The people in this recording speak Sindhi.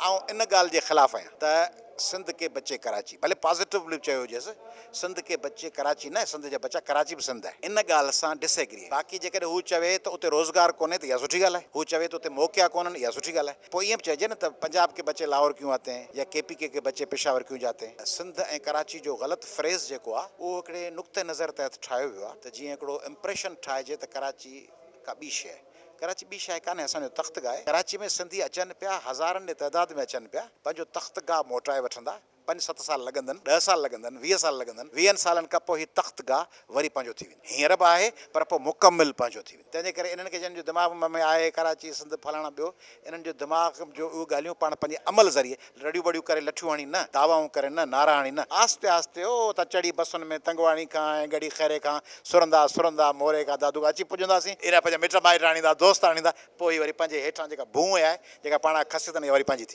آئون ان ڳالهه جي خلاف آهيان ته سنڌ ڪي بچي ڪراچي، ڀلي پازيٽوولي به چيو هجيس، سنڌ ڪي بچي ڪراچي نه، سنڌ جا بچا ڪراچي به سنڌ آهي، ان ڳالهه سان ڊس ايگري آهيان. باقي جيڪڏهن هو چوي ته اتي روزگار ڪونهي ته اها سٺي ڳالهه آهي، هو چوي ته اتي موقعا ڪونهن اها سٺي ڳالهه آهي. پوء ائين به چئجي نه ته پنجاب ڪي بچي لاهور ڪيون آتي هين يا ڪي پي ڪي ڪي بچي پشاور ڪيون جاتي هين. سنڌ ۽ ڪراچي جو غلط فريز جيڪو آهي اهو هڪڙي نقطه نظر تحت ٺاهيو ويو آهي ته جيئن هڪڙو امپريشن ٺاهجي ته ڪراچي ڪا ٻي شيء آهي. ڪراچي ٻي شيء ڪانهي اسان جو تخت گاهه آهي. ڪراچي ۾ سنڌي اچن پيا هزارن جي تعداد ۾ اچن پيا پنهنجو تخت گاهه موٽائي وٺندا پنج ست سال لڳندن ڏهه سال لڳندن 20 سال لڳندن ويهن سالن کان پوء هي تخت گاهه وري پنهنجو ٿي ويندو هينئر به آهي پر پوء مڪمل پنهنجو ٿي ويندو تنهن جي ڪري انهن کي جن جو دماغ ۾ آهي ڪراچي سنڌ فلاڻا ٻيو انهن جو دماغ جو اهي ڳالهيون پاڻ پنهنجي عمل ذريعي رڙيون بڙيون ڪري لٺيون هڻي نه، دعوائون ڪري نه، نعرا هڻي نه، آهستي آهستي او اتان چڙهي بسن ۾ تنگواڻي کان ۽ ڳڙهي خيري کان سرندا سرندا موري کان دادو کان اچي پڄنداسين. ايڏا پنهنجا مٽ مائٽ آڻيندا، دوست آڻيندا، پوء هي وري پنهنجي هيٺان جيڪا ڀونء آهي، جيڪا پاڻ کان کسي اٿن، اها وري پنهنجي ٿي.